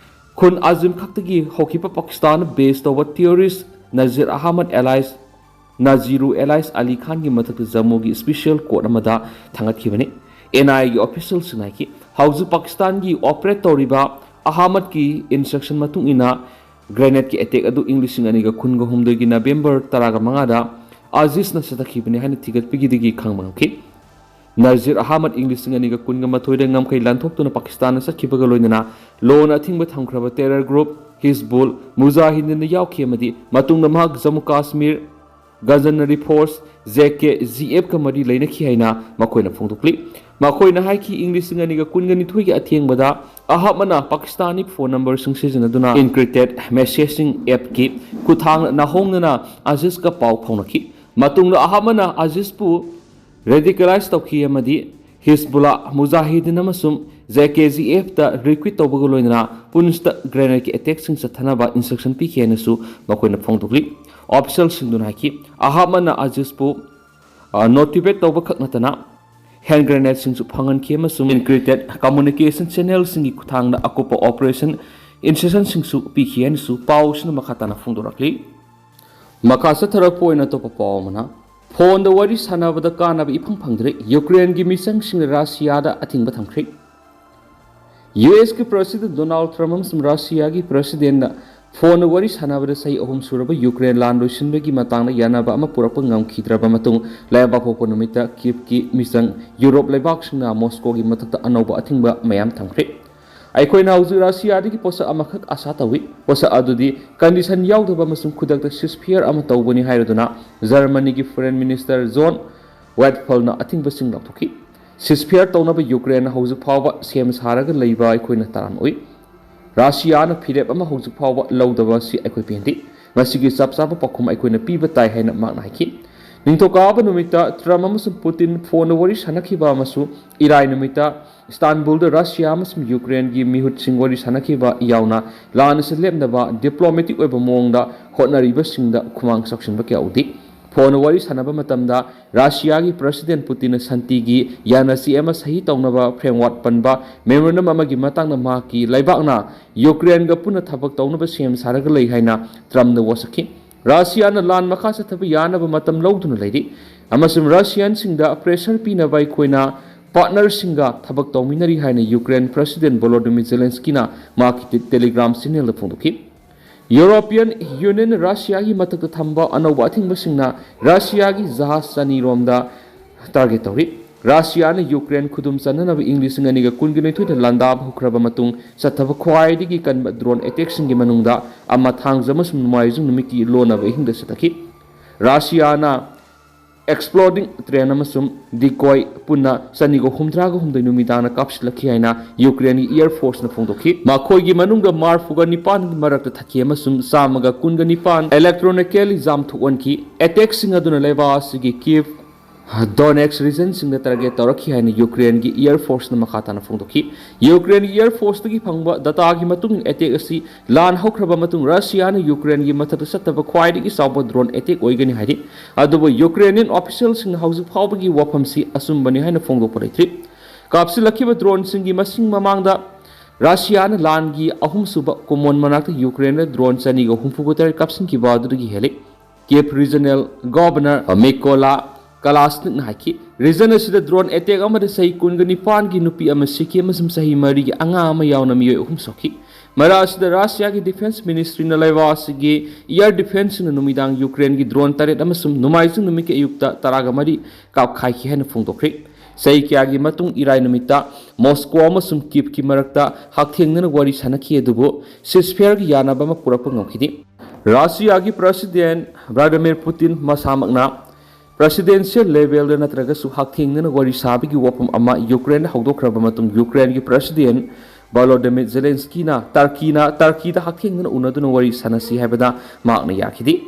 ꯈꯨꯟ ꯑꯖꯤꯝ ꯈꯛꯇꯒꯤ ꯍꯧꯈꯤꯕ ꯄꯥꯀꯤꯁꯇꯥꯟ base ꯇꯧꯕ terrorist Nazir Ahmad alias ꯅꯖꯤꯔꯨ alias ꯑꯂꯤ ꯈꯥꯟꯒꯤ ꯃꯊꯛꯇ ꯖꯝꯃꯨꯒꯤ special court ꯑꯃꯗ ꯊꯥꯡꯒꯠꯈꯤꯕꯅꯤ꯫ N I A ꯒꯤ officialꯁꯤꯡꯅ ꯍꯥꯏꯈꯤ, ꯍꯧꯖꯤꯛ ꯄꯥꯀꯤꯁꯇꯥꯟꯒꯤ operate ꯇꯧꯔꯤꯕ ꯑꯍꯃꯗꯀꯤ instruction ꯃꯇꯨꯡ ꯏꯟꯅ grenade ꯀꯤ attack ꯑꯗꯨ ꯏꯪ ꯂꯤꯁꯤꯡ ꯑꯅꯤꯒ ꯀꯨꯟꯒ ꯍꯨꯝꯗꯣꯏꯒꯤ November ꯇꯔꯥꯃꯉꯥꯗ ꯑꯖꯤꯖꯅ ꯆꯠꯊꯈꯤꯕꯅꯤ ꯍꯥꯏꯅ ꯊꯤꯒꯠꯄꯒꯤꯗꯒꯤ ꯈꯪꯕ ꯉꯝꯈꯤ꯫ ꯅꯖꯤꯔ ꯑꯍꯃꯗ ꯏꯪ ꯂꯤꯁꯤꯡ ꯑꯅꯤꯒ ꯀꯨꯟꯒ ꯃꯥꯊꯣꯏꯗ ꯉꯝꯈꯩ ꯂꯥꯟꯊꯣꯛꯇꯨꯅ ꯄꯥꯀꯤꯁꯇꯥꯟꯗ ꯆꯠꯈꯤꯕꯒ ꯂꯣꯏꯅꯅ ꯂꯣꯅ ꯑꯊꯤꯡꯕ ꯊꯝꯈ꯭ꯔꯕ terror group ꯍꯤꯖꯕꯨꯜ ꯃꯨꯖꯥꯍꯤꯗꯤꯟꯗ ꯌꯥꯎꯈꯤ ꯑꯃꯗꯤ ꯃꯇꯨꯡꯗ ꯃꯍꯥꯛ ꯖꯝꯃꯨ ꯀꯥꯁꯃꯤꯔ ꯒꯟꯖꯟꯅꯔꯤ force, J K G F ꯀ ꯃꯔꯤ ꯂꯩꯅꯈꯤ ꯍꯥꯏꯅ ꯃꯈꯣꯏꯅ ꯐꯣꯡꯗꯣꯛꯂꯤ꯫ ꯃꯈꯣꯏꯅ ꯍꯥꯏꯈꯤ, ꯏꯪ ꯂꯤꯁꯤꯡ ꯑꯅꯤꯒ ꯀꯨꯟꯒ ꯅꯤꯊꯣꯏꯒꯤ ꯑꯊꯦꯡꯕꯗ ꯑꯍꯃꯗꯅ ꯄꯥꯀꯤꯁꯇꯥꯅꯤ phone number ꯁꯤꯡ ꯁꯤꯖꯤꯟꯅꯗꯨꯅ encrypted message ꯁꯤꯡ app ꯀꯤ ꯈꯨꯠꯊꯥꯡꯗ ꯅꯥꯍꯣꯡꯅꯅ ꯑꯖꯤꯖꯀ ꯄꯥꯎ ꯐꯥꯎꯅꯈꯤ꯫ ꯃꯇꯨꯡꯗ ꯑꯍꯃꯗꯅ ꯑꯖꯤꯖꯄꯨ radicalize ꯇꯧꯈꯤ ꯑꯃꯗꯤ ꯍꯤꯖꯕꯨꯜꯂꯥ ꯃꯨꯖꯥꯍꯤꯗꯤꯟ ꯑꯃꯁꯨꯡ J K G F ꯇ recruit ꯇꯧꯕꯒ ꯂꯣꯏꯅꯅ ꯄꯨꯟꯁꯇ grenade ꯀꯤ attack ꯁꯤꯡ ꯆꯠꯊꯅꯕ instruction ꯄꯤꯈꯤ ꯍꯥꯏꯅꯁꯨ ꯃꯈꯣꯏꯅ ꯐꯣꯡꯗꯣꯛꯂꯤ꯫ Official ꯁꯤꯡꯗꯨꯅ ꯍꯥꯏꯈꯤ, ꯑꯍꯃꯗꯅ ꯑꯖꯤꯖꯄꯨ, ꯑ, motivate ꯇꯧꯕ ꯈꯛ ꯅꯠꯇꯅ hand grenade ꯁꯤꯡꯁꯨ ꯐꯪꯍꯟꯈꯤ ꯑꯃꯁꯨꯡ encrypted communication channel ꯁꯤꯡꯒꯤ ꯈꯨꯠꯊꯥꯡꯗ ꯑꯀꯨꯞꯄ operation instruction ꯁꯤꯡꯁꯨ ꯄꯤꯈꯤ ꯍꯥꯏꯅꯁꯨ ꯄꯥꯎꯁꯤꯅ ꯃꯈꯥ ꯇꯥꯅ ꯐꯣꯡꯗꯣꯔꯛꯂꯤ꯫ ꯃꯈꯥ ꯆꯠꯊꯔꯛꯄ ꯑꯣꯏꯅ ꯑꯇꯣꯞꯄ ꯄꯥꯎ ꯑꯃꯅ, phone ꯗ ꯋꯥꯔꯤ ꯁꯥꯟꯅꯕꯗ ꯀꯥꯟꯅꯕ ꯏꯐꯪ ꯐꯪꯗ꯭ꯔꯦ, ꯌꯨꯀ꯭ꯔꯦꯟꯒꯤ ꯃꯤꯆꯝꯁꯤꯡꯅ ꯔꯁꯤꯌꯥꯗ ꯑꯊꯤꯡꯕ ꯊꯝꯈ꯭ꯔꯦ꯫ U S ꯀꯤ President Donald Trump ꯑꯃꯁꯨꯡ ꯔꯁꯤꯌꯥꯒꯤ President ꯅ phone ꯗ ꯋꯥꯔꯤ ꯁꯥꯟꯅꯕꯗ ꯆꯍꯤ ꯑꯍꯨꯝ ꯁꯨꯔꯕ ꯌꯨꯀ꯭ꯔꯦꯟ ꯂꯥꯟ ꯂꯣꯏꯁꯤꯟꯕꯒꯤ ꯃꯇꯥꯡꯗ ꯌꯥꯅꯕ ꯑꯃ ꯄꯨꯔꯛꯄ ꯉꯝꯈꯤꯗ꯭ꯔꯕ ꯃꯇꯨꯡ, ꯂꯩꯕꯥꯛꯄꯣꯛꯄ ꯅꯨꯃꯤꯠꯇ ꯀꯤꯞꯀꯤ ꯃꯤꯆꯝ ꯌꯨꯔꯣꯞ ꯂꯩꯕꯥꯛꯁꯤꯡꯅ ꯃꯣꯁꯀꯣꯒꯤ ꯃꯊꯛꯇ ꯑꯅꯧꯕ ꯑꯊꯤꯡꯕ ꯃꯌꯥꯝ ꯊꯝꯈ꯭ꯔꯦ꯫ ꯑꯩꯈꯣꯏꯅ ꯍꯧꯖꯤꯛ ꯔꯁꯤꯌꯥꯗꯒꯤ ꯄꯣꯠꯁꯛ ꯑꯃꯈꯛ ꯑꯁꯥ ꯇꯧꯏ꯫ ꯄꯣꯠꯁꯛ ꯑꯗꯨꯗꯤ condition ꯌꯥꯎꯗꯕ ꯑꯃꯁꯨꯡ ꯈꯨꯗꯛꯇ ceasefire ꯑꯃ ꯇꯧꯕꯅꯤ ꯍꯥꯏꯔꯗꯨꯅ ꯖꯔꯃꯅꯤꯒꯤ Foreign Minister John Waffel ꯅ ꯑꯊꯤꯡꯕꯁꯤꯡ ꯂꯥꯎꯊꯣꯛꯈꯤ꯫ Ceasefire ꯇꯧꯅꯕ ꯌꯨꯀ꯭ꯔꯦꯟꯅ ꯍꯧꯖꯤꯛ ꯐꯥꯎꯕ ꯁꯦꯝ ꯁꯥꯔꯒ ꯂꯩꯕ ꯑꯩꯈꯣꯏꯅ ꯇꯔꯥꯝꯅ ꯑꯣꯛꯏ꯫ ꯔꯁꯤꯌꯥꯅ ꯐꯤꯔꯦꯞ ꯑꯃ ꯍꯧꯖꯤꯛ ꯐꯥꯎꯕ ꯂꯧꯗꯕ ꯑꯁꯤ ꯑꯩꯈꯣꯏ ꯄꯦꯟꯗꯦ꯫ ꯃꯁꯤꯒꯤ ꯆꯞ ꯆꯥꯕ ꯄꯥꯎꯈꯨꯝ ꯑꯩꯈꯣꯏꯅ ꯄꯤꯕ ꯇꯥꯏ ꯍꯥꯏꯅ ꯃꯍꯥꯛꯅ ꯍꯥꯏꯈꯤ꯫ ꯅꯤꯡꯊꯧꯀꯥꯕ ꯅꯨꯃꯤꯠꯇ ꯇ꯭ꯔꯝꯞ ꯑꯃꯁꯨꯡ ꯄꯨꯇꯤꯟ ꯐꯣꯟꯗ ꯋꯥꯔꯤ ꯁꯥꯟꯅꯈꯤꯕ ꯑꯃꯁꯨꯡ ꯏꯔꯥꯏ ꯅꯨꯃꯤꯠꯇ ꯏꯁꯇꯥꯟꯕꯨꯜꯗ ꯔꯁꯤꯌꯥ ꯑꯃꯁꯨꯡ ꯌꯨꯀ꯭ꯔꯦꯟꯒꯤ ꯃꯤꯍꯨꯠꯁꯤꯡ ꯋꯥꯔꯤ ꯁꯥꯟꯅꯈꯤꯕ ꯌꯥꯎꯅ ꯂꯥꯟ ꯑꯁꯤ ꯂꯦꯞꯅꯕ ꯗꯤꯄ꯭ꯂꯣꯃꯦꯇꯤꯛ ꯑꯣꯏꯕ ꯃꯑꯣꯡꯗ ꯍꯣꯠꯅꯔꯤꯕꯁꯤꯡꯗ ꯈꯨꯃꯥꯡ ꯆꯥꯎꯁꯤꯟꯕ ꯀꯌꯥ ꯎꯗꯦ꯫ ꯐꯣꯟꯗ ꯋꯥꯔꯤ ꯁꯥꯟꯅꯕ ꯃꯇꯝꯗ ꯔꯁꯤꯌꯥꯒꯤ ꯄ꯭ꯔꯁꯤꯗꯦꯟ ꯄꯨꯇꯤꯟꯅ ꯁꯥꯟꯇꯤꯒꯤ ꯌꯥꯅꯆꯦ ꯑꯃ ꯁꯍꯤ ꯇꯧꯅꯕ ꯐ꯭ꯔꯦꯝꯋꯥꯔꯛ ꯄꯟꯕ ꯃꯦꯃꯣꯔꯦꯟꯗꯝ ꯑꯃꯒꯤ ꯃꯇꯥꯡꯗ ꯃꯍꯥꯛꯀꯤ ꯂꯩꯕꯥꯛꯅ ꯌꯨꯀ꯭ꯔꯦꯟꯒ ꯄꯨꯟꯅ ꯊꯕꯛ ꯇꯧꯅꯕ ꯁꯦꯝ ꯁꯥꯔꯒ ꯂꯩ ꯍꯥꯏꯅ ꯇ꯭ꯔꯝꯞꯅ ꯋꯥꯁꯛꯈꯤ꯫ ꯔꯁꯤꯌꯥꯅ ꯂꯥꯟ ꯃꯈꯥ ꯆꯠꯊꯕ ꯌꯥꯅꯕ ꯃꯇꯝ ꯂꯧꯗꯨꯅ ꯂꯩꯔꯤ ꯑꯃꯁꯨꯡ ꯔꯁꯤꯌꯥꯟꯁꯤꯡꯗ ꯄ꯭ꯔꯦꯁꯔ ꯄꯤꯅꯕ ꯑꯩꯈꯣꯏꯅ ꯄꯥꯔꯠꯅꯔꯁꯤꯡꯒ ꯊꯕꯛ ꯇꯧꯃꯤꯟꯅꯔꯤ ꯍꯥꯏꯅ ꯌꯨꯀ꯭ꯔꯦꯟ ꯄ꯭ꯔꯁꯤꯗꯦꯟ ꯚꯣꯂꯣꯗꯤꯃꯤꯔ ꯖꯦꯂꯦꯟꯁꯀꯤꯅ ꯃꯍꯥꯛꯀꯤ ꯇꯦ-, ꯇꯦꯂꯤꯒ꯭ꯔꯥꯝ ꯆꯦꯅꯦꯜꯗ ꯐꯣꯡꯗꯣꯛꯈꯤ꯫ ꯌꯨꯔꯣꯄꯤꯌꯟ ꯌꯨꯅꯤꯌꯟꯅ ꯔꯁꯤꯌꯥꯒꯤ ꯃꯊꯛꯇ ꯊꯝꯕ ꯑꯅꯧꯕ ꯑꯊꯤꯡꯕꯁꯤꯡꯅ ꯔꯁꯤꯌꯥꯒꯤ ꯖꯍꯥꯖ ꯆꯅꯤꯔꯣꯝꯗ ꯇꯥꯔꯒꯦꯠ ꯇꯧꯔꯤ꯫ ꯔꯁꯤꯌꯥꯅ ꯌꯨꯀ꯭ꯔꯦꯟ ꯈꯨꯗꯨꯝ ꯆꯟꯅꯅꯕ ꯏꯪ ꯂꯤꯁꯤꯡ ꯑꯅꯤꯒ ꯀꯨꯟꯒ ꯅꯤꯊꯣꯏꯗ ꯂꯥꯟꯗꯥꯕ ꯍꯧꯈ꯭ꯔꯕ ꯃꯇꯨꯡ ꯆꯠꯊꯕ ꯈ꯭ꯋꯥꯏꯗꯒꯤ ꯀꯟꯕ ꯗ꯭ꯔꯣꯟ ꯑꯦꯇꯦꯛꯁꯤꯡꯒꯤ ꯃꯅꯨꯡꯗ ꯑꯃ ꯊꯥꯡꯖ ꯑꯃꯁꯨꯡ ꯅꯣꯡꯃꯥꯏꯖꯤꯡ ꯅꯨꯃꯤꯠꯀꯤ ꯂꯣꯟꯅꯕ ꯑꯍꯤꯡꯗ ꯆꯠꯊꯈꯤ꯫ ꯔꯁꯤꯌꯥꯅ ꯑꯦꯛꯁꯄ꯭ꯂꯣꯗꯤꯡ ꯇ꯭ꯔꯦꯟ ꯑꯃꯁꯨꯡ ꯗꯤꯀꯣꯏ ꯄꯨꯟꯅ ꯆꯅꯤꯒ ꯍꯨꯝꯗ꯭ꯔꯥꯒ ꯍꯨꯝꯗꯣꯏ ꯅꯨꯃꯤꯗꯥꯡꯗ ꯀꯥꯞꯁꯤꯜꯂꯛꯈꯤ ꯍꯥꯏꯅ ꯌꯨꯀ꯭ꯔꯦꯟꯒꯤ ꯑꯦꯌꯔ ꯐꯣꯔꯁꯅ ꯐꯣꯡꯗꯣꯛꯈꯤ꯫ ꯃꯈꯣꯏꯒꯤ ꯃꯅꯨꯡꯗ ꯃꯔꯐꯨꯒ ꯅꯤꯄꯥꯟꯒꯤ ꯃꯔꯛꯇ ꯊꯛꯈꯤ ꯑꯃꯁꯨꯡ ꯆꯥꯝꯃꯒ ꯀꯨꯟꯒ ꯅꯤꯄꯥꯟ ꯏꯂꯦꯛꯇ꯭ꯔꯣꯅꯤꯀꯦꯜꯂꯤ ꯖꯥꯝ ꯊꯣꯛꯍꯟꯈꯤ꯫ ꯑꯦꯇꯦꯛꯁꯤꯡ ꯑꯗꯨꯅ ꯂꯩꯕꯥꯛ ꯑꯁꯤꯒꯤ ꯀꯤꯚ, ꯗꯣꯅꯦꯠꯁ ꯔꯤꯖꯟꯁꯤꯡꯗ ꯇꯥꯔꯒꯦꯠ ꯇꯧꯔꯛꯈꯤ ꯍꯥꯏꯅ ꯌꯨꯀ꯭ꯔꯦꯟꯒꯤ ꯑꯦꯌꯔ ꯐꯣꯔꯁꯅ ꯃꯈꯥ ꯇꯥꯅ ꯐꯣꯡꯗꯣꯛꯈꯤ꯫ ꯌꯨꯀ꯭ꯔꯦꯟꯒꯤ ꯑꯦꯌꯔ ꯐꯣꯔꯁꯇꯒꯤ ꯐꯪꯕ ꯗꯇꯥꯒꯤ ꯃꯇꯨꯡ ꯏꯟꯅ ꯑꯦꯇꯦꯛ ꯑꯁꯤ ꯂꯥꯟ ꯍꯧꯈ꯭ꯔꯕ ꯃꯇꯨꯡ ꯔꯁꯤꯌꯥꯅ ꯌꯨꯀ꯭ꯔꯦꯟꯒꯤ ꯃꯊꯛꯇ ꯆꯠꯊꯕ ꯈ꯭ꯋꯥꯏꯗꯒꯤ ꯆꯥꯎꯕ ꯗ꯭ꯔꯣꯟ ꯑꯦꯇꯦꯛ ꯑꯣꯏꯒꯅꯤ ꯍꯥꯏꯔꯤ꯫ ꯑꯗꯨꯕꯨ ꯌꯨꯀ꯭ꯔꯦꯅꯤꯌꯟ ꯑꯣꯐꯤꯁꯤꯌꯦꯜꯁꯤꯡꯅ ꯍꯧꯖꯤꯛ ꯐꯥꯎꯕꯒꯤ ꯋꯥꯐꯝꯁꯤ ꯑꯆꯨꯝꯕꯅꯤ ꯍꯥꯏꯅ ꯐꯣꯡꯗꯣꯛꯄ ꯂꯩꯇ꯭ꯔꯤ꯫ ꯀꯥꯞꯁꯤꯜꯂꯛꯈꯤꯕ ꯗ꯭ꯔꯣꯟꯁꯤꯡꯒꯤ ꯃꯁꯤꯡ ꯃꯃꯥꯡꯗ ꯔꯁꯤꯌꯥꯅ ꯂꯥꯟꯒꯤ ꯑꯍꯨꯝꯁꯨꯕ ꯀꯨꯃꯣꯟ ꯃꯅꯥꯛꯇ ꯌꯨꯀ꯭ꯔꯦꯟꯗ ꯗ꯭ꯔꯣꯟ ꯆꯅꯤꯒ ꯍꯨꯝꯐꯨꯒ ꯇꯔꯦꯠ ꯀꯥꯞꯁꯤꯟꯈꯤꯕ ꯑꯗꯨꯗꯒꯤ ꯍꯦꯜꯂꯤ꯫ ꯀꯤꯚ ꯔꯤꯖꯅꯦꯜ ꯒꯣꯚꯔꯅꯔ ꯃꯤꯀꯣꯂꯥ ꯀꯂꯥꯁꯅꯤꯛꯅ ꯍꯥꯏꯈꯤ, ꯔꯤꯖꯟ ꯑꯁꯤꯗ ꯗ꯭ꯔꯣꯟ ꯑꯦꯇꯦꯛ ꯑꯃꯗ ꯆꯍꯤ ꯀꯨꯟꯒ ꯅꯤꯄꯥꯟꯒꯤ ꯅꯨꯄꯤ ꯑꯃ ꯁꯤꯈꯤ ꯑꯃꯁꯨꯡ ꯆꯍꯤ ꯃꯔꯤꯒꯤ ꯑꯉꯥꯡ ꯑꯃ ꯌꯥꯎꯅ ꯃꯤꯑꯣꯏ ꯑꯍꯨꯝ ꯁꯣꯛꯈꯤ꯫ ꯃꯔꯛ ꯑꯁꯤꯗ ꯔꯁꯤꯌꯥꯒꯤ ꯗꯤꯐꯦꯟꯁ ꯃꯤꯅꯤꯁꯇ꯭ꯔꯤꯅ ꯂꯩꯕꯥꯛ ꯑꯁꯤꯒꯤ ꯑꯦꯌꯔ ꯗꯤꯐꯦꯟꯁꯁꯤꯡꯅ ꯅꯨꯃꯤꯗꯥꯡ ꯌꯨꯀ꯭ꯔꯦꯟꯒꯤ ꯗ꯭ꯔꯣꯟ ꯇꯔꯦꯠ ꯑꯃꯁꯨꯡ ꯅꯣꯡꯃꯥꯏꯖꯤꯡ ꯅꯨꯃꯤꯠꯀꯤ ꯑꯌꯨꯛꯇ ꯇꯔꯥꯒ ꯃꯔꯤ ꯀꯥꯞꯈꯥꯏꯈꯤ ꯍꯥꯏꯅ ꯐꯣꯡꯗꯣꯛꯈ꯭ꯔꯤ꯫ ꯆꯍꯤ ꯀꯌꯥꯒꯤ ꯃꯇꯨꯡ ꯏꯔꯥꯏ ꯅꯨꯃꯤꯠꯇ ꯃꯣꯁꯀꯣ ꯑꯃꯁꯨꯡ ꯀꯤꯚꯀꯤ ꯃꯔꯛꯇ ꯍꯛꯊꯦꯡꯅꯅ ꯋꯥꯔꯤ ꯁꯥꯟꯅꯈꯤ, ꯑꯗꯨꯕꯨ ꯁꯤꯖꯐꯌꯔꯒꯤ ꯌꯥꯅꯕ ꯑꯃ ꯄꯨꯔꯛꯄ ꯉꯝꯈꯤꯗꯦ꯫ ꯔꯁꯤꯌꯥꯒꯤ ꯄ꯭ꯔꯁꯤꯗꯦꯟ ꯚ꯭ꯂꯥꯗꯤꯃꯤꯔ ꯄꯨꯇꯤꯟ ꯃꯁꯥꯃꯛꯅ ꯄ꯭ꯔꯁꯤꯗꯦꯟꯁꯤꯌꯦꯜ ꯂꯦꯚꯦꯜꯗ ꯅꯠꯇ꯭ꯔꯒꯁꯨ ꯍꯛꯊꯦꯡꯅꯅ ꯋꯥꯔꯤ ꯁꯥꯕꯒꯤ ꯋꯥꯐꯝ ꯑꯃ ꯌꯨꯀ꯭ꯔꯦꯟꯗ ꯍꯧꯗꯣꯛꯈ꯭ꯔꯕ ꯃꯇꯨꯡ ꯌꯨꯀ꯭ꯔꯦꯟꯒꯤ ꯄ꯭ꯔꯁꯤꯗꯦꯟ ꯚꯣꯂꯣꯗꯤꯃꯤꯔ ꯖꯦꯂꯦꯟꯁꯀꯤꯅ ꯇꯔꯀꯤꯅ, ꯇꯔꯀꯤꯗ ꯍꯛꯊꯦꯡꯅꯅ ꯎꯅꯗꯨꯅ ꯋꯥꯔꯤ ꯁꯥꯟꯅꯁꯤ ꯍꯥꯏꯕꯗ ꯃꯍꯥꯛꯅ ꯌꯥꯈꯤꯗꯦ꯫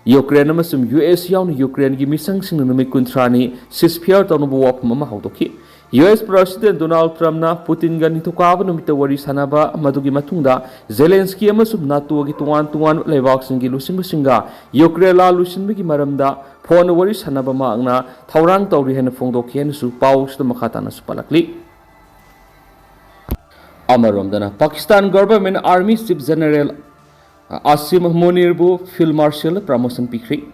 ꯌꯨꯀ꯭ꯔꯦꯟ ꯑꯃꯁꯨꯡ ꯌꯨ ꯑꯦꯁ ꯌꯥꯎꯅ ꯌꯨꯀ꯭ꯔꯦꯟꯒꯤ ꯃꯤꯁꯪꯁꯤꯡꯅ ꯅꯨꯃꯤꯠ ꯀꯨꯟꯊ꯭ꯔꯥꯅꯤ ceasefire ꯇꯧꯅꯕ ꯋꯥꯐꯝ ꯑꯃ ꯍꯧꯗꯣꯛꯈꯤ꯫ ꯌꯨ ꯑꯦꯁ President Donald Trumpꯅ ꯄꯨꯇꯤꯟꯒ ꯅꯤꯡꯊꯧꯀꯥꯕ ꯅꯨꯃꯤꯠꯇ ꯋꯥꯔꯤ ꯁꯥꯟꯅꯕ ꯃꯗꯨꯒꯤ ꯃꯇꯨꯡꯗ ꯖꯦꯂꯦꯟꯁꯀꯤ ꯑꯃꯁꯨꯡ ꯅꯥꯇꯣꯒꯤ ꯇꯣꯉꯥꯟ ꯇꯣꯉꯥꯟꯕ ꯂꯩꯕꯥꯛꯁꯤꯡꯒꯤ ꯂꯨꯆꯤꯡꯕꯁꯤꯡꯒ ꯌꯨꯀ꯭ꯔꯦꯟ ꯂꯥꯟ ꯂꯣꯏꯁꯤꯟꯕꯒꯤ ꯃꯔꯝꯗ ꯐꯣꯟꯗ ꯋꯥꯔꯤ ꯁꯥꯟꯅꯕ ꯃꯍꯥꯛꯅ ꯊꯧꯔꯥꯡ ꯇꯧꯔꯤ ꯍꯥꯏꯅ ꯐꯣꯡꯗꯣꯛꯈꯤ ꯍꯥꯏꯅꯁꯨ ꯄꯥꯎꯁꯤꯗ ꯃꯈꯥ ꯇꯥꯅꯁꯨ ꯄꯜꯂꯛꯂꯤ꯫ ꯑꯃꯔꯣꯝꯗꯅ Pakistan Government Army Chief General ꯑꯁꯤꯝ ꯃꯨꯅꯤꯔꯕꯨ Field Marshal promotion ꯄꯤꯈ꯭ꯔꯤ꯫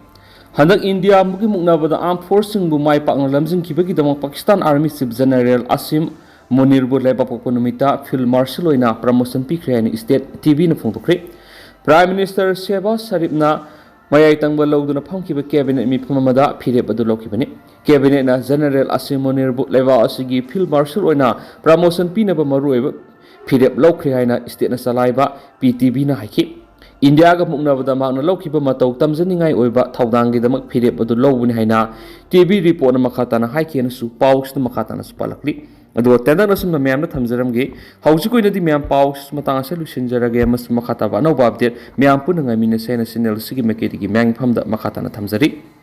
ꯍꯟꯗꯛ ꯏꯟꯗꯤꯌꯥꯒꯤ ꯃꯨꯛꯅꯕꯗ armed forceꯁꯤꯡꯕꯨ ꯃꯥꯏ ꯄꯥꯛꯅ ꯂꯝꯖꯤꯡꯈꯤꯕꯒꯤꯗꯃꯛ ꯄꯥꯀꯤꯁꯇꯥꯟ Army Chief General ꯑꯁꯤꯝ ꯃꯨꯅꯤꯔꯕꯨ ꯂꯩꯕꯥꯛꯄꯣꯛꯄ ꯅꯨꯃꯤꯠꯇ Field Marshal ꯑꯣꯏꯅ promotion ꯄꯤꯈ꯭ꯔꯦ ꯍꯥꯏꯅ state TVꯅ ꯐꯣꯡꯗꯣꯛꯈ꯭ꯔꯤ꯫ Prime Minister ꯁꯦꯍꯕꯥꯖ ꯁꯔꯤꯐꯅ ꯃꯌꯥꯏ ꯇꯪꯕ ꯂꯧꯗꯨꯅ ꯐꯝꯈꯤꯕ cabinet ꯃꯤꯐꯝ ꯑꯃꯗ ꯐꯤꯔꯦꯞ ꯑꯗꯨ ꯂꯧꯈꯤꯕꯅꯤ꯫ Cabinetꯅ General ꯑꯁꯤꯝ ꯃꯨꯅꯤꯔꯕꯨ ꯂꯩꯕꯥꯛ ꯑꯁꯤꯒꯤ Field Marshal ꯑꯣꯏꯅ promotion ꯄꯤꯅꯕ ꯃꯔꯨꯑꯣꯏꯕ ꯐꯤꯔꯦꯞ ꯂꯧꯈ꯭ꯔꯦ ꯍꯥꯏꯅ stateꯅ ꯆꯂꯥꯏꯕ PTVꯅ ꯍꯥꯏꯈꯤ꯫ ꯏꯟꯗꯤꯌꯥꯒ ꯃꯨꯛꯅꯕꯗ ꯃꯍꯥꯛꯅ ꯂꯧꯈꯤꯕ ꯃꯇꯧ ꯇꯝꯖꯅꯤꯡꯉꯥꯏ ꯑꯣꯏꯕ ꯊꯧꯗꯥꯡꯒꯤꯗꯃꯛ ꯐꯤꯔꯦꯞ ꯑꯗꯨ ꯂꯧꯕꯅꯤ ꯍꯥꯏꯅ TV reportꯅ ꯃꯈꯥ ꯇꯥꯅ ꯍꯥꯏꯈꯤ ꯍꯥꯏꯅꯁꯨ ꯄꯥꯎꯁꯤꯗ ꯃꯈꯥ ꯇꯥꯅꯁꯨ ꯄꯜꯂꯛꯂꯤ꯫ ꯑꯗꯨꯒ ꯇꯦꯟꯇꯛꯅ ꯁꯨꯝꯅ ꯃꯌꯥꯝꯗ ꯊꯝꯖꯔꯝꯒꯦ꯫ ꯍꯧꯖꯤꯛ ꯑꯣꯏꯅꯗꯤ ꯃꯌꯥꯝ ꯄꯥꯎ ꯃꯇꯥꯡ ꯑꯁꯤ ꯂꯣꯏꯁꯤꯟꯖꯔꯒꯦ ꯑꯃꯁꯨꯡ ꯃꯈꯥ ꯇꯥꯕ ꯑꯅꯧꯕ update ꯃꯌꯥꯝ ꯄꯨꯟꯅ ꯉꯥꯏꯃꯤꯟꯅꯁꯦ ꯍꯥꯏꯅ channel ꯑꯁꯤꯒꯤ ꯃꯥꯏꯀꯩꯗꯒꯤ ꯃꯌꯥꯝꯒꯤ ꯐꯝꯗ ꯃꯈꯥ ꯇꯥꯅ ꯊꯝꯖꯔꯤ꯫